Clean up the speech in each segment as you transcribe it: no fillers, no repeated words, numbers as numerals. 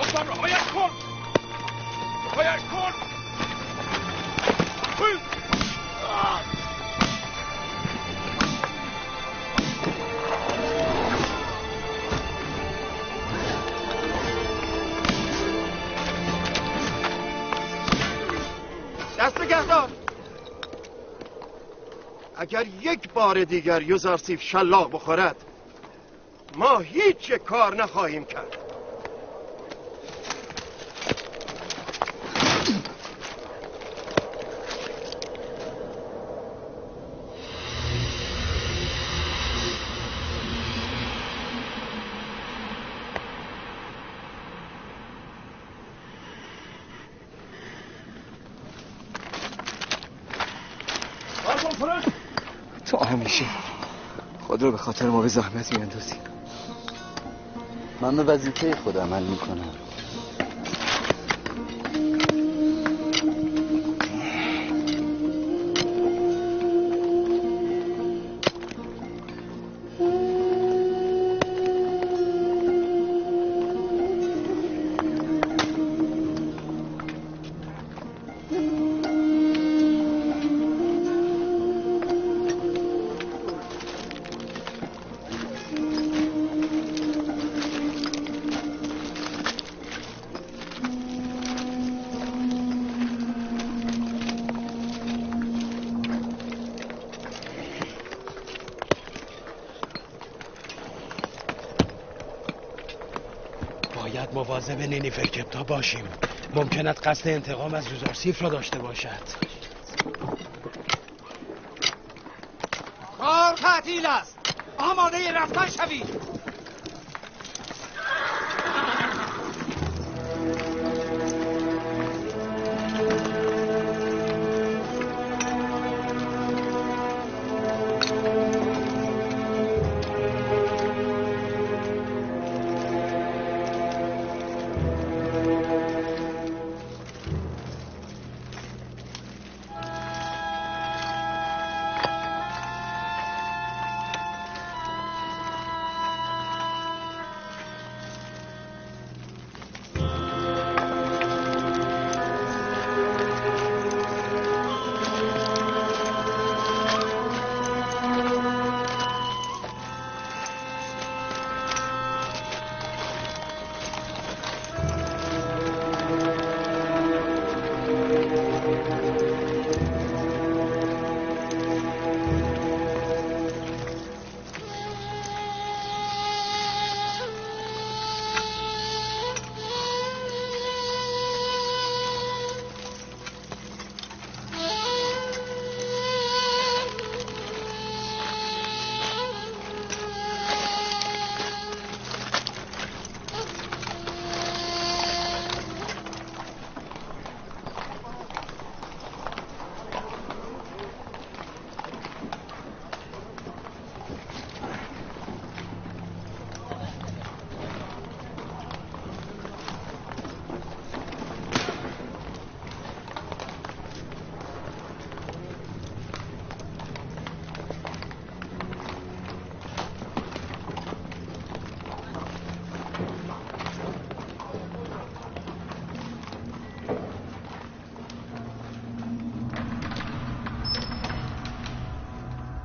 گفتم رهایش کن، رهایش کن. دست نگهدار. اگر یک بار دیگر یوزارسیف شلاق بخورد ما هیچ کار نخواهیم کرد. تو همیشه خود رو به خاطر ما به زحمت میاندازی. من به وظیفه خود عمل میکنم. مواظب نینیفرکپتا باشیم. ممکن است قصد انتقام از یوزارسیف را داشته باشد. کار تعطیل است. آماده رفتن شوید.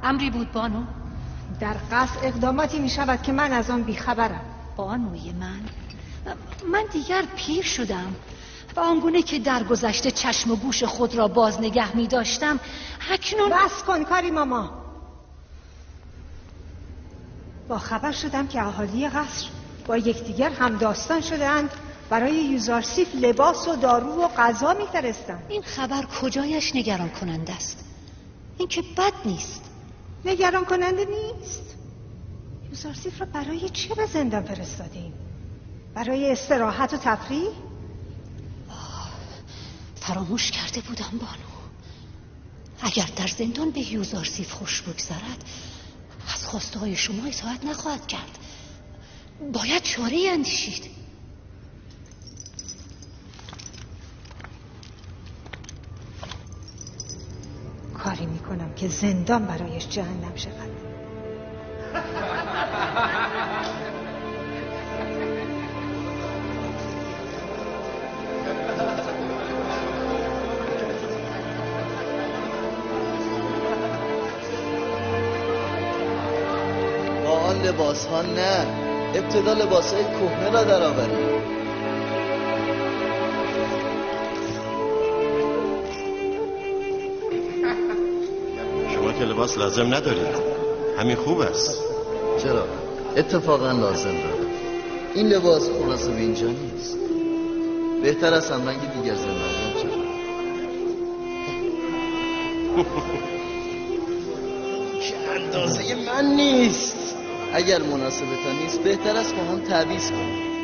امری بود بانو؟ در قصر اقداماتی می شود که من از آن بیخبرم. بانوی من دیگر پیر شدم و آنگونه که در گذشته چشم و گوش خود را باز نگه می داشتم اکنون. بس کن کاری ماما. با خبر شدم که اهالی قصر با یکدیگر همداستان شدهاند، برای یوزارسیف لباس و دارو و غذا میفرستند. این خبر کجایش نگران کننده است؟ این که بد نیست. نگران کننده نیست؟ یوزارسیف را برای چه به زندان فرستادیم؟ برای استراحت و تفریح؟ فراموش کرده بودم بانو. اگر در زندان به یوزارسیف خوش بگذرد از خواسته های شما اطاعت نخواهد کرد. باید چاره اندیشید. کاری میکنم که زندان برایش جهنم شود. لباس ها نه، ابتدا لباس های کهنه را درآورید. شما که لباس لازم ندارید، همین خوب است. چرا؟ اتفاقا لازم دارم. این لباس مناسب اینجا نیست. بهتر است هم رنگ دیگر زندانیان شود. که اندازه من نیست. اگر مناسب تا نیست بهتر است با هم تعویض کنیم.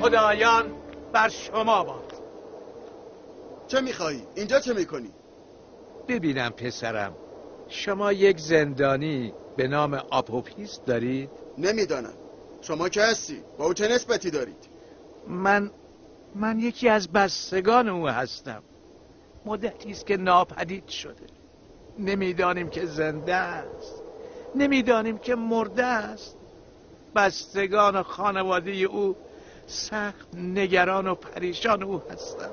خدایان بر شما باد. چه میخوایی؟ اینجا چه میکنی؟ ببینم پسرم، شما یک زندانی به نام آپوپیس دارید؟ نمیدانم. شما که هستی؟ با او چه نسبتی دارید؟ من یکی از بستگان او هستم. مدتی است که ناپدید شده. نمیدانیم که زنده است، نمیدانیم که مرده است. بستگان و خانواده او سخت نگران و پریشان او هستم.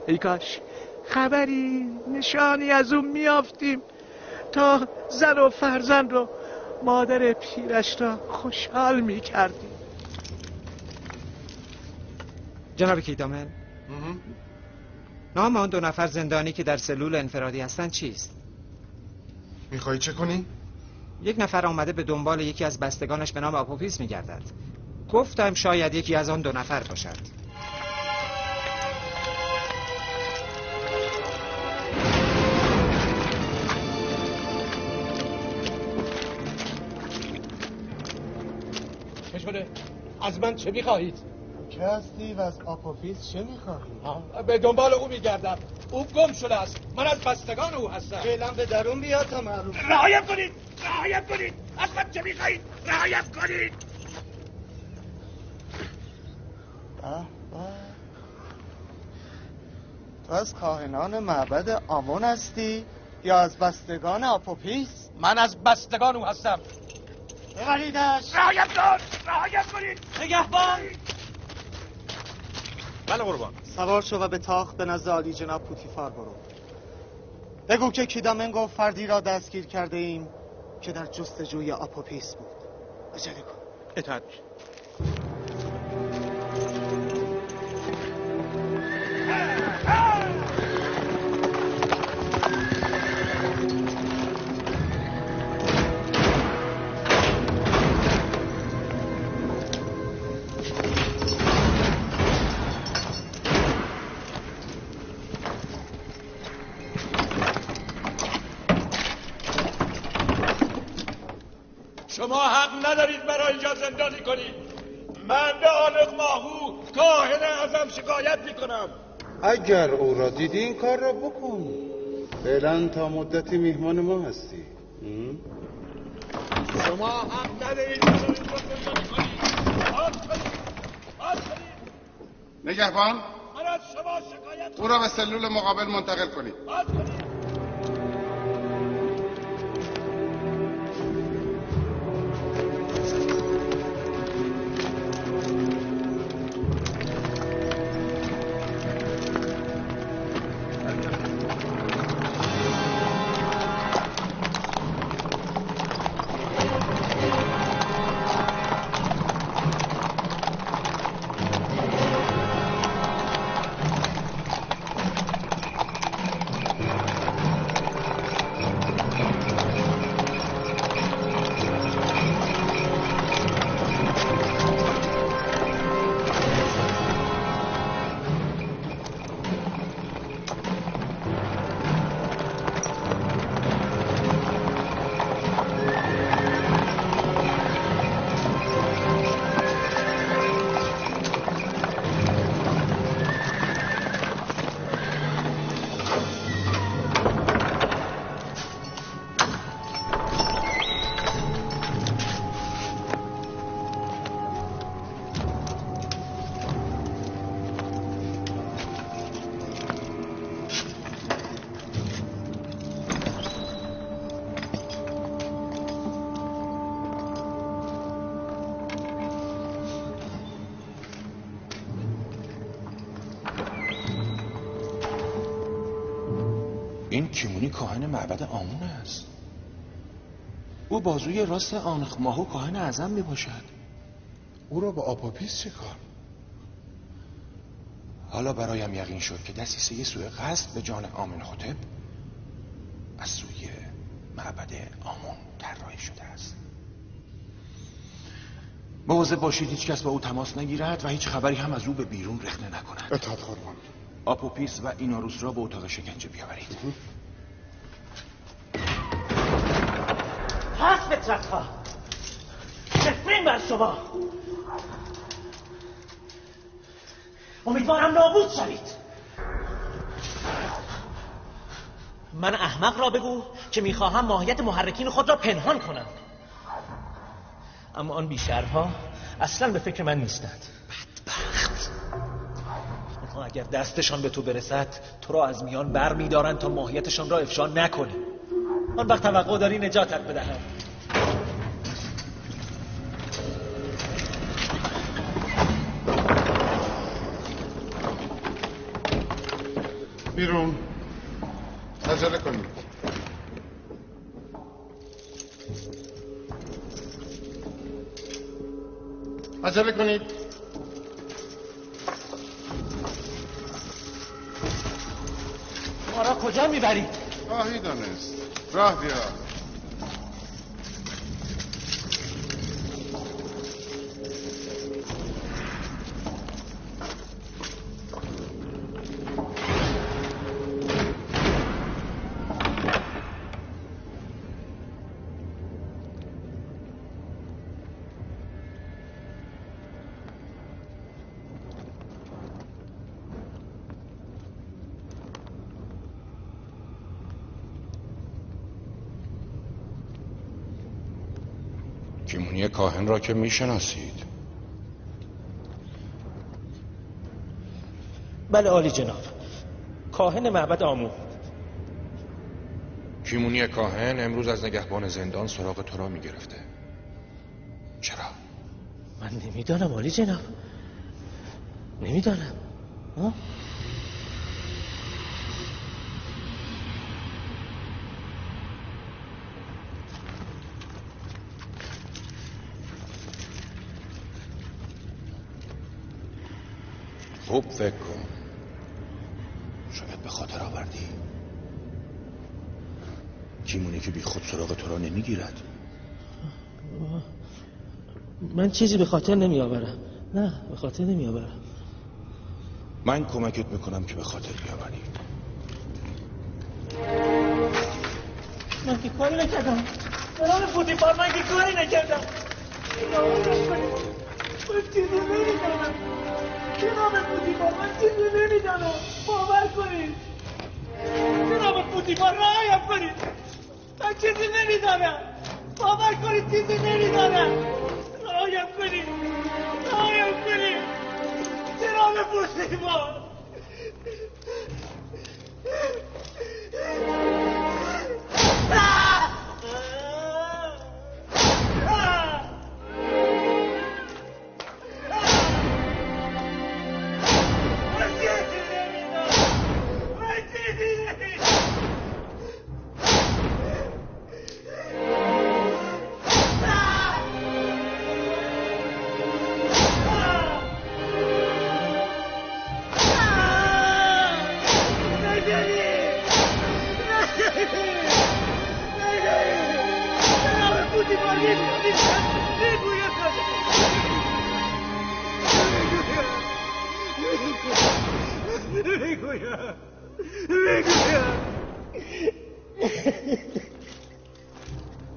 ای کاش خبری نشانی از او میافتیم تا زن و فرزند و مادر پیرش را خوشحال میکردیم. جناب کیدامن، نام آن دو نفر زندانی که در سلول انفرادی هستند چیست؟ میخوای چه کنی؟ یک نفر آمده به دنبال یکی از بستگانش به نام آپوپیس میگردد. گفتم شاید یکی از آن دو نفر باشد. چه شده؟ از من چه میخواهید؟ که هستی و از آپوفیس چه میخواهی؟ به دنبال او میگردم. او گم شده است. من از بستگان او هستم. فعلا به درون بیا تا معروف. رعایت کنید، رعایت کنید. از من چه میخواهید؟ رعایت کنید. تو از کاهنان معبد آمون هستی یا از بستگان آپوپیس؟ من از بستگان او هستم. ببریدش. رعایت کن، رعایت کنید. نگهبان. بله قربان. سوار شو و به تاخت به نزد عالی جناب پوتیفار برو. بگو که کیدامن گفت فردی را دستگیر کرده ایم که در جستجوی آپوپیس بود. عجله کن. اطاعت. شما حق ندارید مرا اینجا زندانی کنید. من به آنق ماهو کاهن اعظم شکایت میکنم. اگر او را دیدی این کار را بکن. فعلا تا مدتی میهمان ما هستی. شما حق ندارید مرا اینجا زندانی کنید. باز کنید، باز کنید. نگهبان، من از شما شکایت. او را به سلول مقابل منتقل کنید. باز کنید. این کیمونی کاهن معبد آمون است. او بازوی راست آنخماهو کاهن اعظم می باشد. او را با آپوپیس چه کار؟ حالا برایم یقین شد که دسیسه سوء قصد به جان آمنحتب از سوی معبد آمون طراحی شده است. مواظب باشید هیچ کس با او تماس نگیرد و هیچ خبری هم از او به بیرون رخنه نکند. اطاعت قربان. آپوپیس و ایناروس را به اتاق شکنجه بیاورید. پس فطرت‌ها، نفرین بر شما. امیدوارم نابود شوید. من احمق را بگو که میخواهم ماهیت محرکین خود را پنهان کنم، اما آن بیشرم‌ها اصلا به فکر من نیستند. بدبخت. آنها اگر دستشان به تو برسد تو را از میان بر میدارند تا ماهیتشان را افشا نکنی. آن وقت توقع داری نجاتت بدهند. بیرون. عجله کنید. عجله کنید. ما را کجا میبرید؟ خواهی دانست. راه بیا. کیمونی کاهن را که میشناسید؟ بله عالی جناب، کاهن معبد آمون. کیمونی کاهن امروز از نگهبان زندان سراغ تو را میگرفته. چرا؟ من نمیدانم عالی جناب، نمیدانم. خوب فکر کن، شاید به خاطر آوردی. کیمونی که بی خود سراغ تو را نمیگیرد. من چیزی به خاطر نمی آورم. نه به خاطر نمی آورم. من کمکت میکنم که به خاطر بیاوری. من که کاری نکردم. برای پوتیفار من که کاری نکردم. من چیزی نمیدانم. جناب پوتیفار من چیزی نمیدانم. باور کنید. جناب پوتیفار رعایت کنید. من چیزی نمیدانم. باور کنید چیزی نمیدانم. رعایت کنید. رعایت کنید. جناب پوتیفار.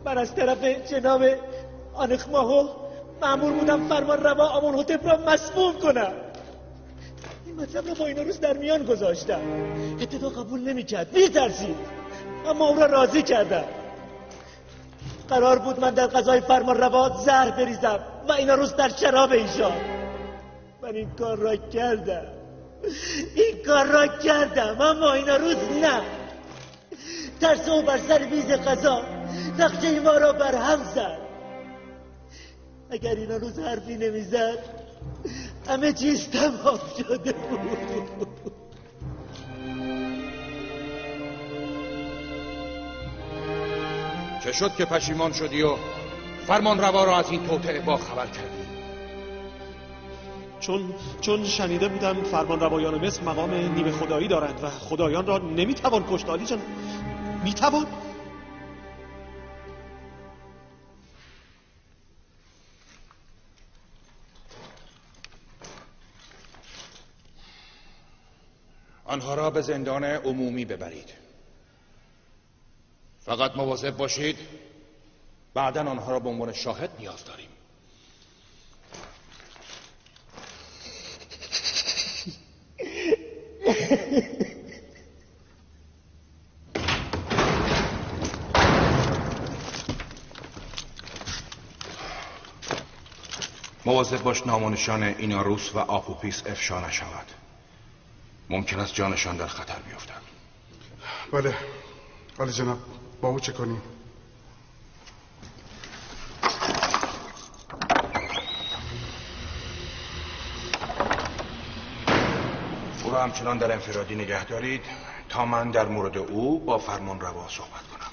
من از طرف جناب آنخماهو مأمور بودم فرمان روا آمونحتب را مسموم کنم. این مطلب را با اینا روز در میان گذاشتم. ابتدا قبول نمیکرد، میترسید، اما او را راضی کردم. قرار بود من در غذای فرمان روا زهر بریزم و اینا روز در شراب ایشان. من این کار را کردم، این کار را کردم، اما اینا روز نه. ترس او بر سر میز غذا نقشه ما را بر هم زد. اگر اینا روز حرفی نمیزد همه چیز تمام شده بود. چه شد که پشیمان شدی و فرمان روا را از این توطئه با خبر کردی؟ چون شنیده بودم فرمان روایان مصر مقام نیمه خدایی دارند و خدایان را نمیتوان کشت. عالی جناب، میتوان؟ آنها را به زندان عمومی ببرید. فقط مواظب باشید بعداً آنها را به عنوان شاهد نیاز داریم. مواظب باش نام و نشان ایناروس و آپوپیس افشا نشود. ممکن است جانشان در خطر بیفتد. بله عالی جناب، با او چه کنیم؟ او را همچنان در انفرادی نگه دارید تا من در مورد او با فرمان روا صحبت کنم.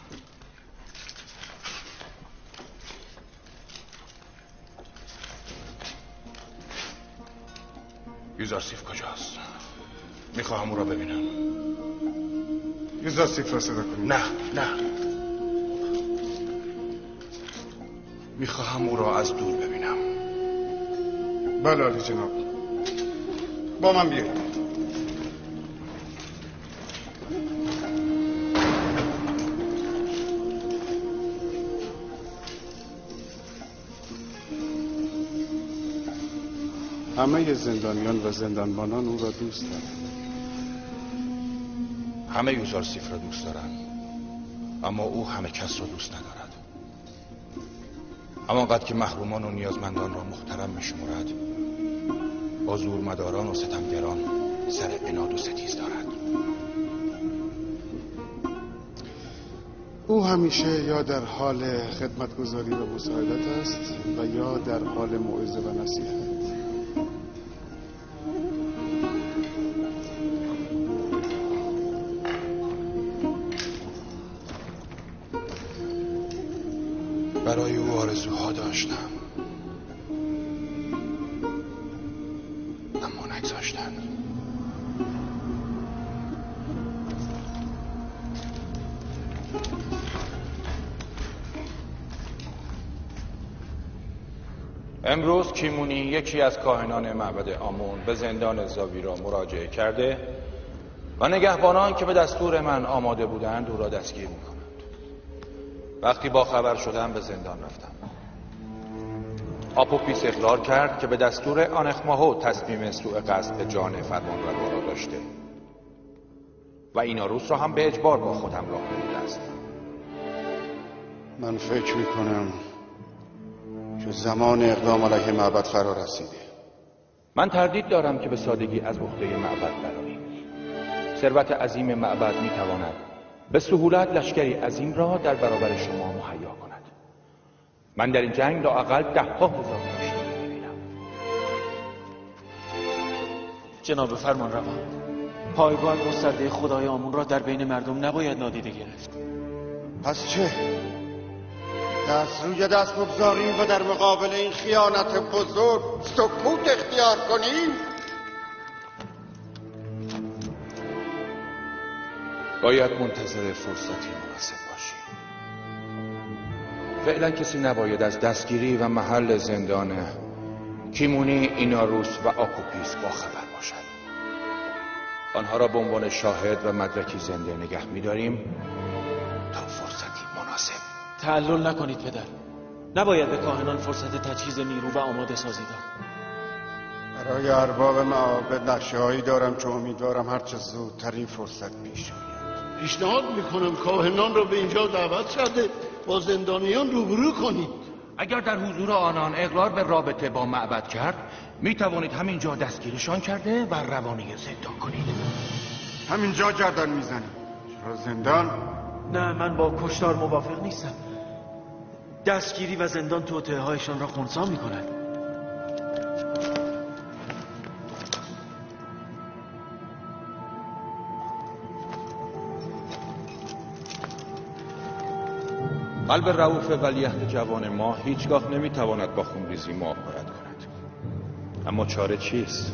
یوزارسیف کجاست؟ میخواهم او را ببینم. یوزارسیف را صدا کنیم. نه نه، میخواهم او را از دور ببینم. بله عالی جناب، با من بیایید. همه زندانیان و زندانبانان او را دوست دارند. همه یوزارسیف را دوست دارند، اما او همه کس را دوست ندارد. همانقدر که محرومان و نیازمندان را محترم می‌شمارد، با زورمداران و ستمگران سر عناد و ستیز دارد. او همیشه یا در حال خدمتگزاری و مساعدت است و یا در حال موعظه و نصیحت. برای او آرزوها داشتم، اما نگذاشتند. امروز کیمونی یکی از کاهنان معبد آمون به زندان زاویرا مراجعه کرده و نگهبانان که به دستور من آماده بودند او را دستگیر می‌کنند. وقتی با خبر شدم به زندان رفتم. آپوپیس اقرار کرد که به دستور آنخماهو تصمیم سوء قصد به جان فرمانروا را داشته و ایناروس را هم به اجبار با خود همراه نموده است. من فکر می‌کنم که زمان اقدام علیه معبد فرا رسیده. من تردید دارم که به سادگی از عهده معبد برآییم. ثروت عظیم معبد می‌تواند به سهولت لشکری عظیم را در برابر شما مهیا کند. من در این جنگ لااقل 10,000 کشته می‌بینم. جناب فرمانروا، پایگاه گسترده خدای آمون را در بین مردم نباید نادیده گرفت. پس چه؟ دست روی دست بگذاریم و در مقابل این خیانت بزرگ سکوت اختیار کنیم؟ باید منتظر فرصتی مناسب باشیم. فعلا کسی نباید از دستگیری و محل زندان کیمونی، ایناروس و آپوپیس با خبر باشد. آنها را به عنوان شاهد و مدرکی زنده نگه می‌داریم تا فرصتی مناسب. تعلل نکنید پدر. نباید به کاهنان فرصت تجهیز نیرو و آماده سازی داد. برای ارباب معابد نقشه‌هایی دارم که امیدوارم هرچه زودتر این فرصت پیش آید. پیشنهاد میکنم کاهنان را به اینجا دعوت کرده با زندانیان روبرو کنید. اگر در حضور آنان اقرار به رابطه با معبد کرد، میتوانید همینجا دستگیرشان کرده و روانه زندان کنید. همینجا گردن میزنیم. چرا زندان؟ نه، من با کشتار موافق نیستم. دستگیری و زندان توطئه هایشان را خنثی میکند. قلب رؤوف ولیعهد جوان ما هیچگاه نمیتواند با خونریزی موافقت کند. اما چاره چیست؟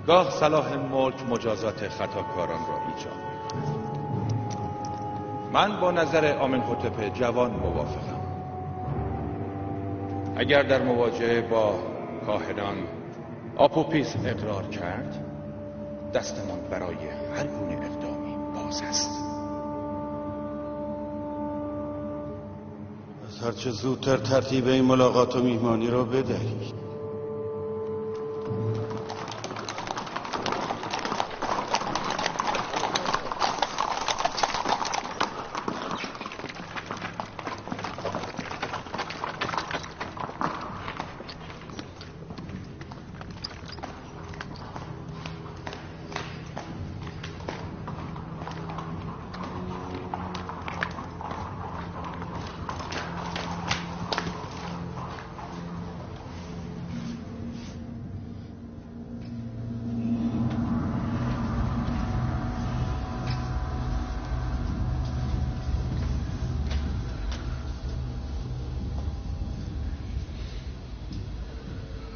گاه صلاح ملک مجازات خطاکاران را ایجاب میکند. من با نظر آمنهوتپ جوان موافقم. اگر در مواجهه با کاهنان آپوپیس اقرار کرد، دستمان برای هر گونه اقدامی باز است. از هرچه زودتر ترتیب این ملاقات و میهمانی را بدهید.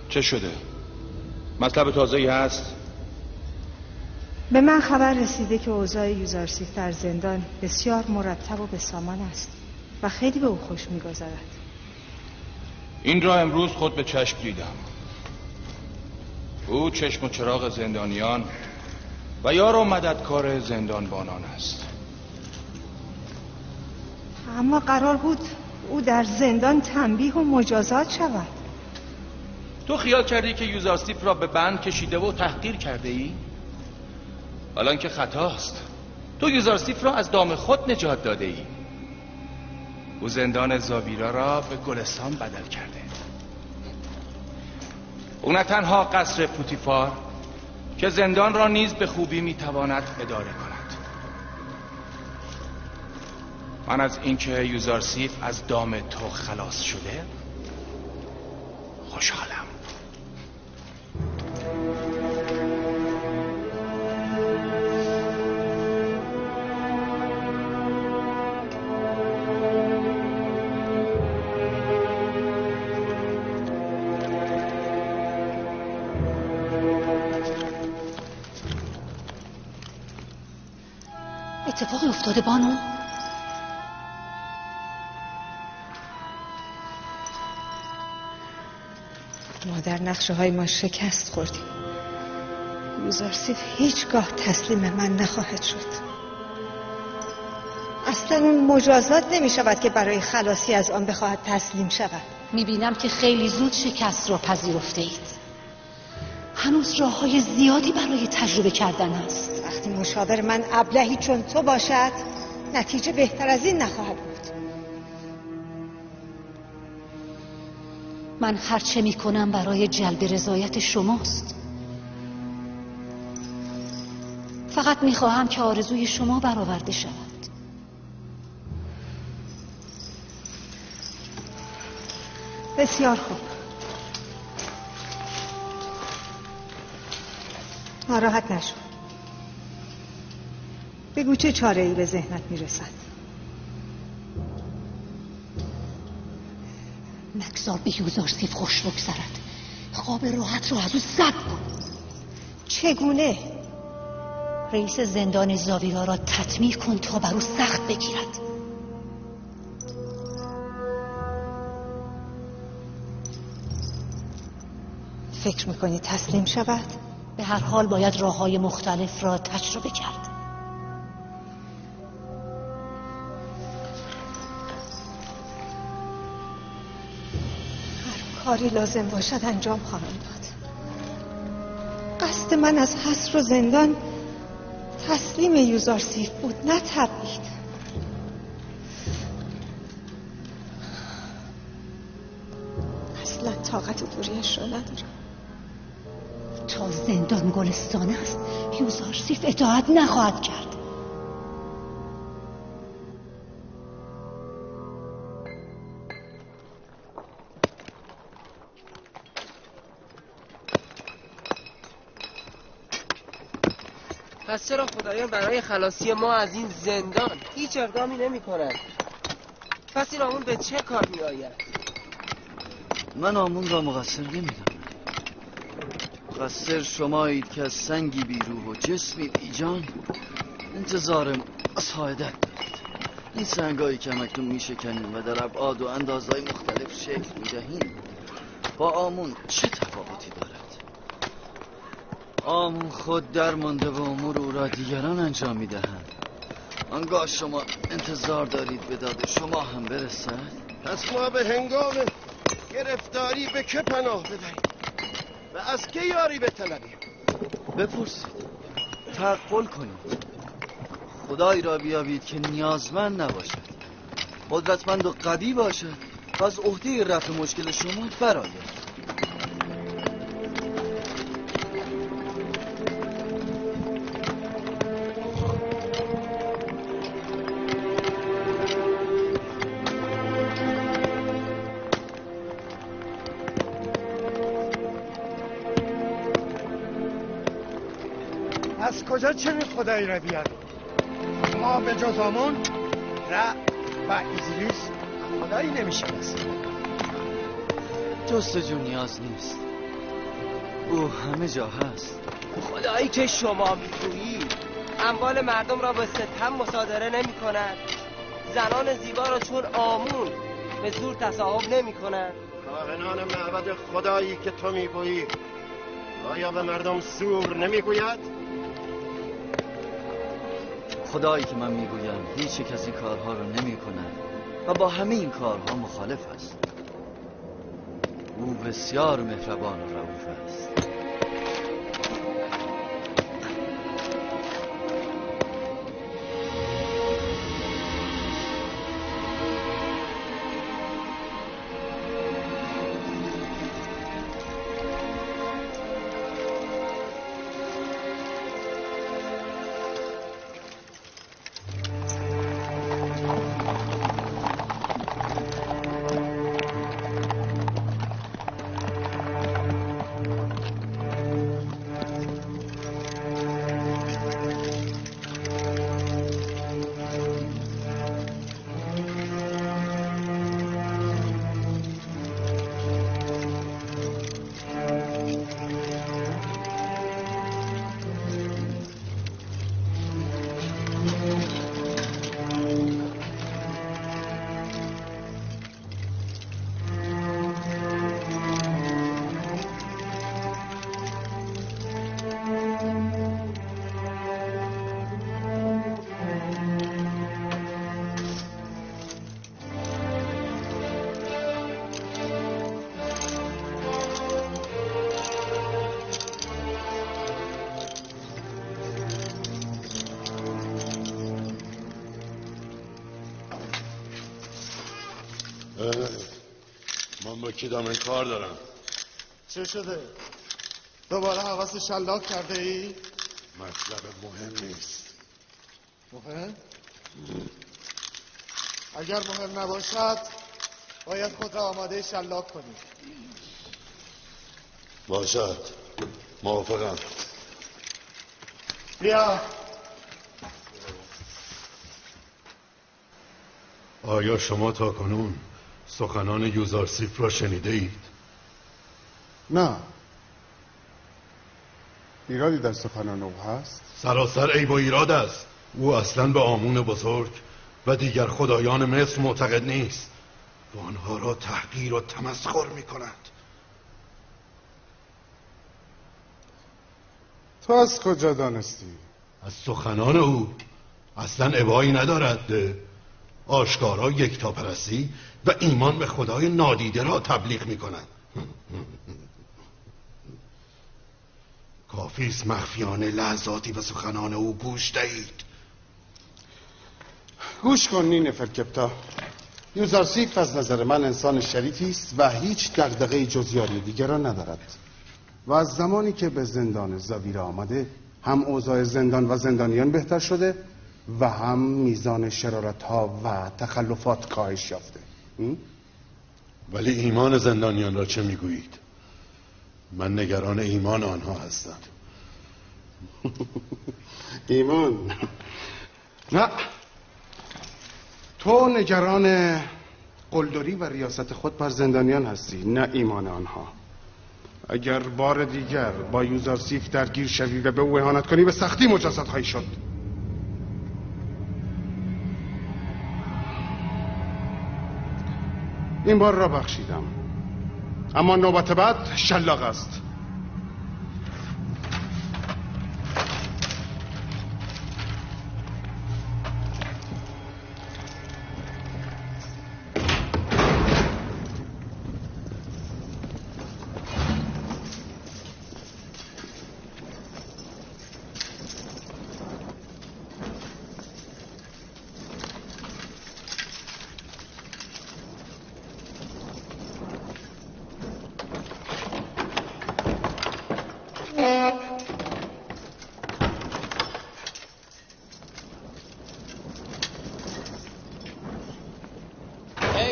چه شده؟ مطلب تازه‌ای هست؟ به من خبر رسیده که اوضاع یوزارسیف در زندان بسیار مرتب و به سامان است و خیلی به او خوش می‌گذرد. این را امروز خود به چشم دیدم. او چشم و چراغ زندانیان و یار و مددکار زندانبانان است. اما قرار بود او در زندان تنبیه و مجازات شود. تو خیال کردی که یوزارسیف را به بند کشیده و تحقیر کرده ای؟ الان که خطاست. تو یوزارسیف را از دام خود نجات داده ای. او زندان زاویرا را به گلستان بدل کرده. او نه تنها قصر پوتیفار که زندان را نیز به خوبی میتواند اداره کند. من از اینکه یوزارسیف از دام تو خلاص شده خوشحالم. اتفاقی افتاده بانو؟ ما در نقشه های ما شکست خوردیم. یوزارسیف هیچگاه تسلیم من نخواهد شد. اصلا اون مجازات نمی شود که برای خلاصی از آن بخواهد تسلیم شود. می بینم که خیلی زود شکست را پذیرفته اید. هنوز راه های زیادی برای تجربه کردن هست. وقتی مشاور من ابلهی چون تو باشد، نتیجه بهتر از این نخواهد بود. من هرچه می کنم برای جلب رضایت شماست. فقط می خواهم که آرزوی شما برآورده شود. بسیار خوب. ناراحت نشو. بگو چه چاره‌ای به ذهنت میرسد. نگذار به یوزارسیف خوش بگذرد. خواب راحت را از او سد کن. چگونه؟ رئیس زندان زاویرا را تطمیع کن تا بر او سخت بگیرد. فکر میکنی تسلیم شود؟ به هر حال باید راه‌های مختلف را تجربه کرد. هر کاری لازم باشد انجام خواهم داد. قصد من از حصر و زندان تسلیم یوزارسیف بود، نه تبعید. اصلا طاقت دوریش را ندارم. تا زندان گلستان است یوزارسیف اطاعت نخواهد کرد. پس چرا خدایان برای خلاصی ما از این زندان هیچ اقدامی نمی کنند؟ پس این آمون به چه کار می آید؟ من آمون را مقصر نمیدانم. مقصر شمایید که از سنگی بیروح و جسمی بیجان انتظار مساعدت دارید. این سنگایی که همکنون میشکنیم و در ابعاد و اندازهای مختلف شکل میدهیم با آمون چه تفاوتی دارد؟ آمون خود درمانده و امور او را دیگران انجام میدهند. آنگاه شما انتظار دارید به داد شما هم برسد؟ پس ما به هنگام گرفتاری به که پناه ببریم و از که یاری بطلبیم؟ بپرسید، تعقل کنید، خدایی را بیابید که نیازمند نباشد، قدرتمند و قوی باشد و از عهده رفع مشکل شما برآید. از کجا چنین خدایی را بیاریم؟ ما به جز آمون، رع و ایزیریس خدایی نمیشناسیم. جستجو نیاز نیست، او همه جا هست. خدایی که شما میگویید اموال مردم را به ستم مصادره نمی کند، زنان زیبا را چون آمون به زور تصاحب نمی کند. کاهنان معبد خدایی که تو میگویی آیا به مردم زور نمیگوید؟ خدایی که من میگویم هیچ یک از این کارها را نمی کند و با همه این کارها مخالف است. او بسیار مهربان و رؤوف است. من با کیدامن کار دارم. چه شده؟ دوباره حواس شلاق کرده ای؟ مطلب مهم نیست. مهم؟ اگر مهم نباشد باید خود را آماده شلاق کنی. باشد، موافقم. بیا. آیا شما تا کنون سخنان یوزارسیف را شنیده اید؟ نه. ایرادی در سخنان او هست؟ سراسر عیب و ایراد است. او اصلا به آمون بزرگ و دیگر خدایان مصر معتقد نیست و آنها را تحقیر و تمسخر می کند. تو از کجا دانستی؟ از سخنان او. اصلا ابایی ندارد. آشکارا یکتاپرستی و ایمان به خدای نادیده را تبلیغ می کند. کافی است مخفیانه لحظاتی به سخنان او گوش دهید. گوش کن نینفرکپتا. یوزارسیف از نظر من انسان شریفی است و هیچ دغدغه‌ای جز یاری دیگران ندارد. و از زمانی که به زندان زاویره آمده هم اوضاع زندان و زندانیان بهتر شده و هم میزان شرارت ها و تخلفات کاهش یافته. ولی ایمان زندانیان را چه میگویید؟ من نگران ایمان آنها هستم. ایمان؟ نه، تو نگران قلدری و ریاست خود بر زندانیان هستی، نه ایمان آنها. اگر بار دیگر با یوزارسیف درگیر شوی و به او اهانت کنی، به سختی مجازات خواهی شد. این بار را بخشیدم، اما نوبت بعد شلاق است.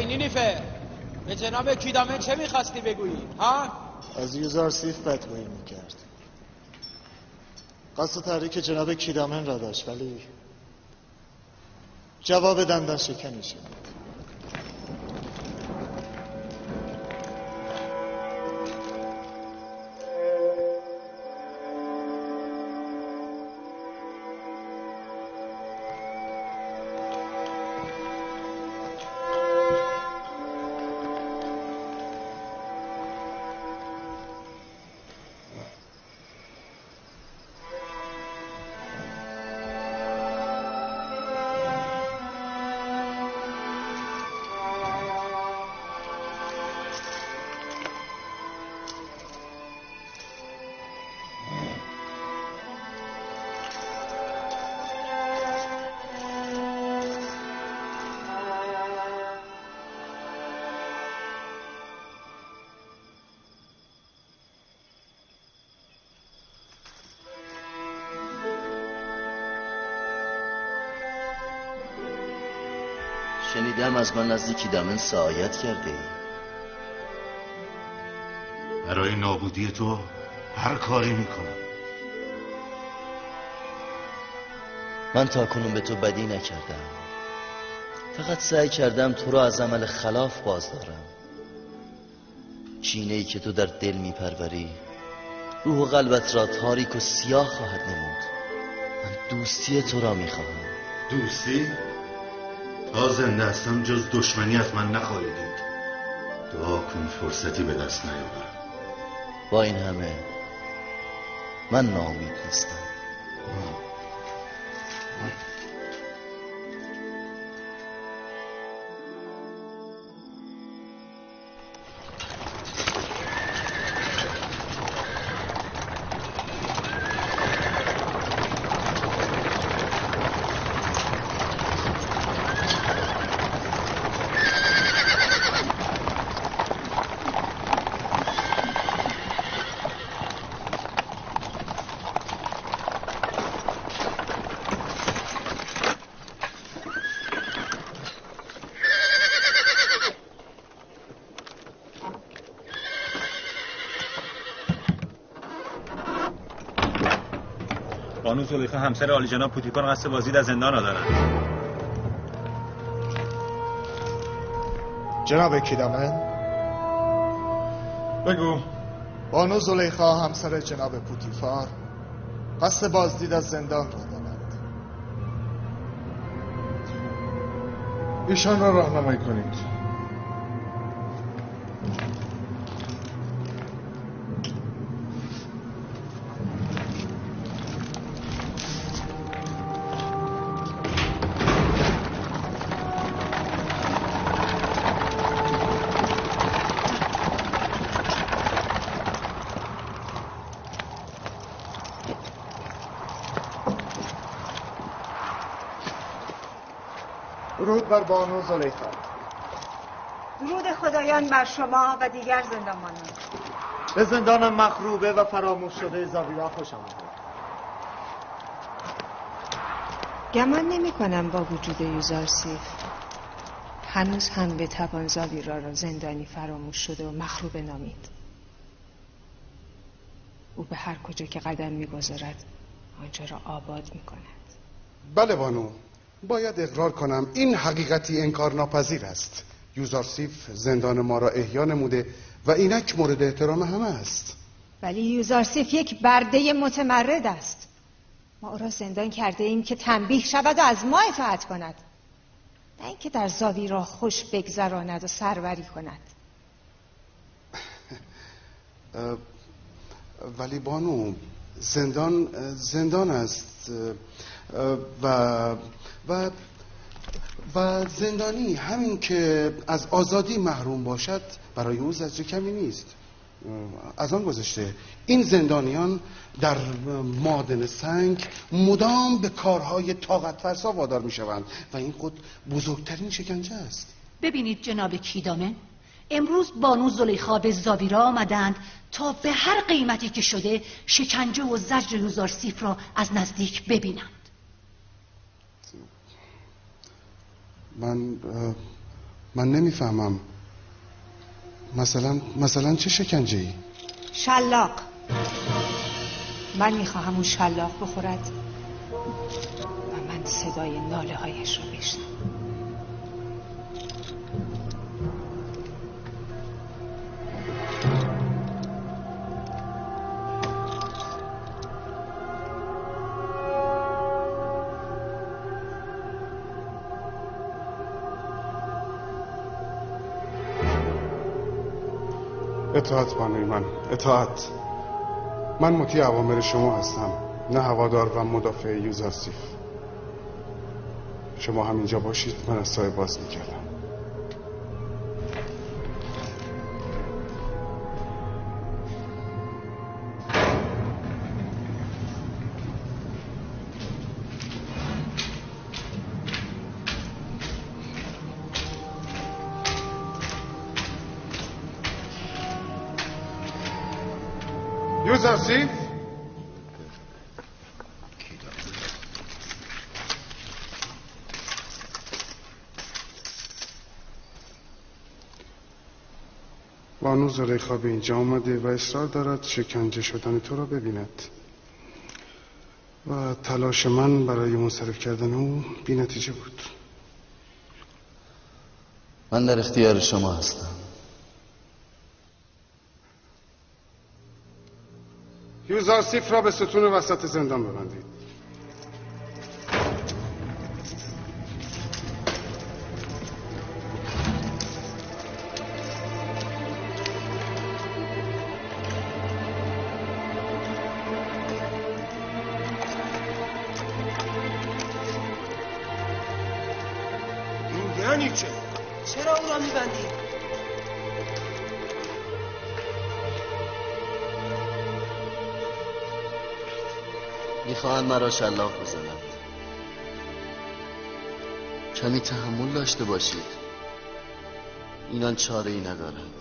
نینیفر، به جناب کیدامن چه میخواستی بگویی؟ ها؟ از یوزارسیف بدگویی میکرد. قصد تحریک جناب کیدامن را داشت، ولی جواب دندان شکنی شد. شنیدم از من نزدیک کیدامن سعایت کرده ای. برای نابودی تو هر کاری میکنم. من تا کنون به تو بدی نکردم، فقط سعی کردم تو را از عمل خلاف باز دارم. کینه ای که تو در دل میپروری روح و قلبت را تاریک و سیاه خواهد نمود. من دوستی تو را میخواهم. دوستی؟ تا زنده هستم جز دشمنی از من نخواهی دید. دعا کن فرصتی به دست نیاورم. با این همه من ناامید نیستم. بانو زلیخا همسر عالی جناب پوتیفار قصد بازدید از زندان را دارند. جناب کیدامن، بگو. بانو زلیخا همسر جناب پوتیفار قصد بازدید از زندان را دارند. ایشان را راهنمایی کنید. درود بر بانو زلیخا. درود خدایان بر شما و دیگر زندانبانان. به زندان مخروبه و فراموش شده زاویرا خوش آمدید. گمان نمی کنم با وجود یوزارسیف هنوز هم به توان زاویرا را زندانی فراموش شده و مخروبه نامید. او به هر کجا که قدم میگذارد آنجا را آباد می کند. بله بانو، باید اقرار کنم این حقیقتی انکار ناپذیر است. یوزارسیف زندان ما را احیا نموده و اینک مورد احترام همه است. ولی یوزارسیف یک برده متمرد است. ما او را زندان کرده ایم که تنبیه شود و از ما اطاعت کند، نه اینکه در زاویرا خوش بگذراند و سروری کند. ولی بانو، زندان زندان است و و و زندانی همین که از آزادی محروم باشد برای او زجر کمی نیست. از آن گذشته این زندانیان در معادن سنگ مدام به کارهای طاقت فرسا وادار میشوند و این خود بزرگترین شکنجه است. ببینید جناب کیدامن، امروز بانو زلیخا به زاویرا آمدند تا به هر قیمتی که شده شکنجه و زجر یوزارسیف را از نزدیک ببینند. من نمیفهمم. مثلا چه شکنجه ای؟ شلاق. من میخواهم اون شلاق بخورد و من صدای ناله هایش رو بشنوم. اطاعت بانوی من، اطاعت. من مطیع اوامر شما هستم، نه هوادار و مدافع یوزارسیف. شما همینجا باشید، من از سایه باز میکردم. یوزارسیف، بانو زلیخا به اینجا آمده و اصرار دارد شکنجه شدن تو را ببیند و تلاش من برای منصرف کردن او بی نتیجه بود. من در اختیار شما هستم. یوزارسیف را به ستون وسط زندان ببندید. این یعنی چه؟ چرا او را میبندید؟ میخواهند مرا شلاق بزنند. کمی تحمل داشته باشید. اینان چاره ای ندارند.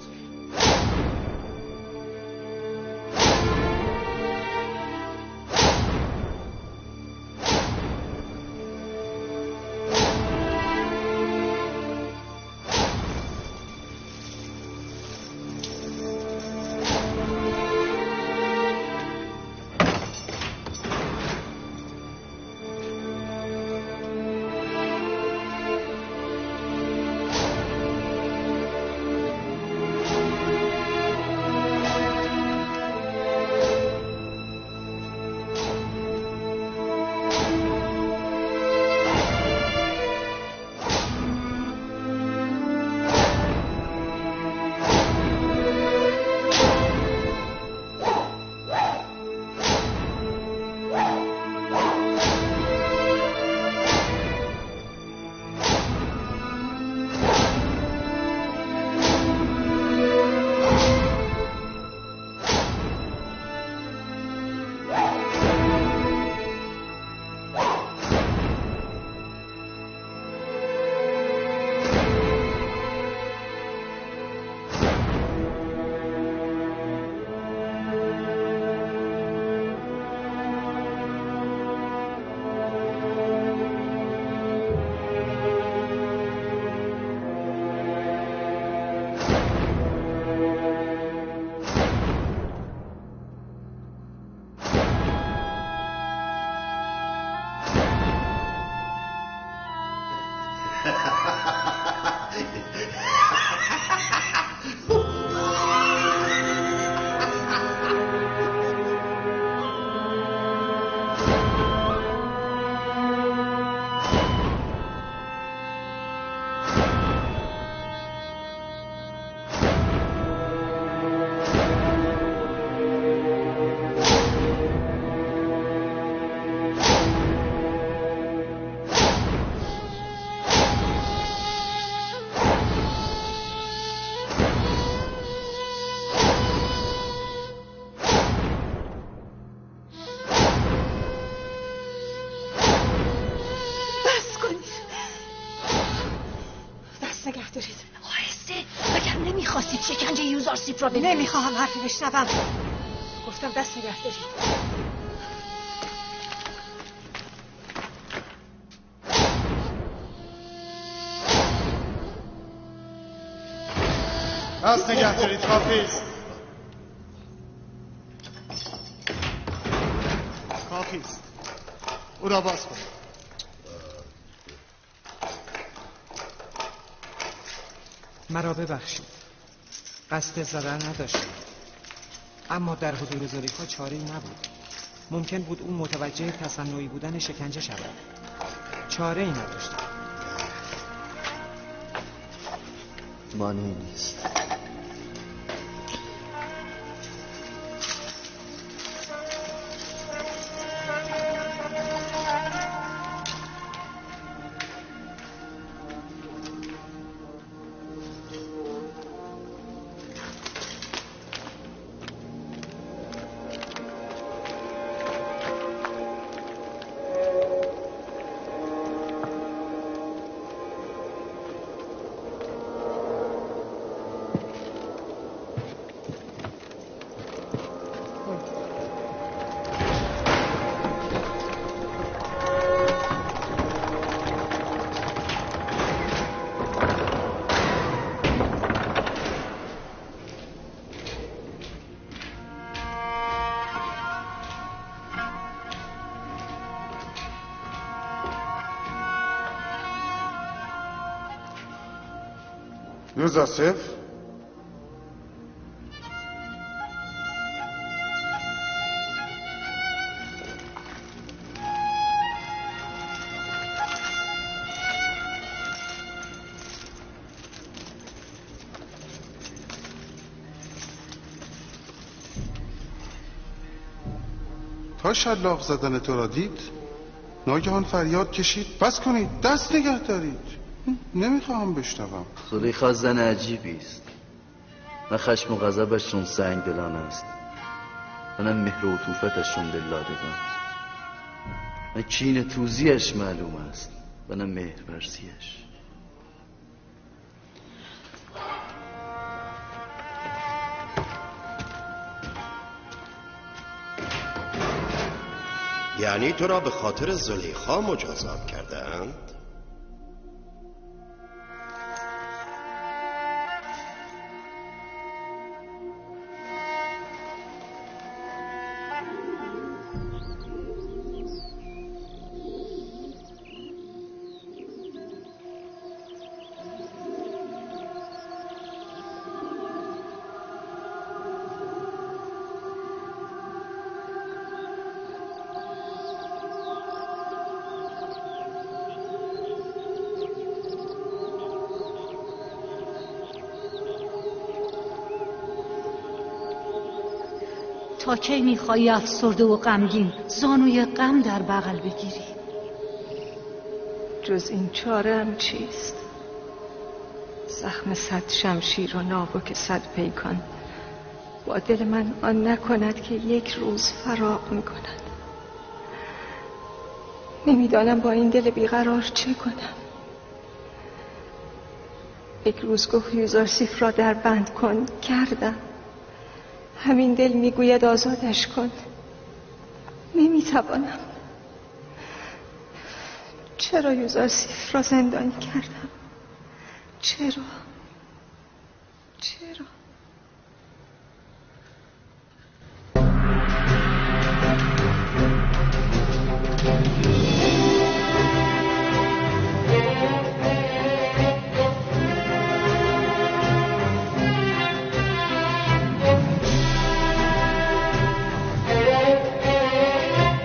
را ببینید. نمیخواهم حرفی بشنوم. گفتم دست نگه دارید. دست نگه دارید، کافیست. کافیست. او را باز کن. مرا ببخشید، قصد زدن نداشتم، اما در حضور زلیخا چاره‌ای نبود. ممکن بود او متوجه تصنعی بودن شکنجه شود. چاره‌ای نداشتم. مانعی نیست. یوزارسیف، تا شلاق زدن تو را دید ناگهان فریاد کشید بس کنید، دست نگه دارید، نمیخواهم بشنوم. زلیخا زن عجیبی است. نه خشم و غضبش چون سنگ دلان است و نه مهر و عطوفتش چون دلدادگان. نه کین توزیش معلوم است و نه مهر ورزیش. یعنی تو را به خاطر زلیخا مجازات کردند؟ تا کی میخوایی افسرده و غمگین زانوی غم در بغل بگیری؟ جز این چاره هم چیست؟ زخم 100 شمشیر و ناوک 100 پیکان با دل من آن نکند که یک روز فراق میکند. نمیدانم با این دل بیقرار چه کنم. یک روز گفت یوزارسیف را در بند کن، کردم. همین دل میگوید آزادش کن. نمیتوانم. چرا یوزارسیف را زندانی کردم؟ چرا؟ چرا؟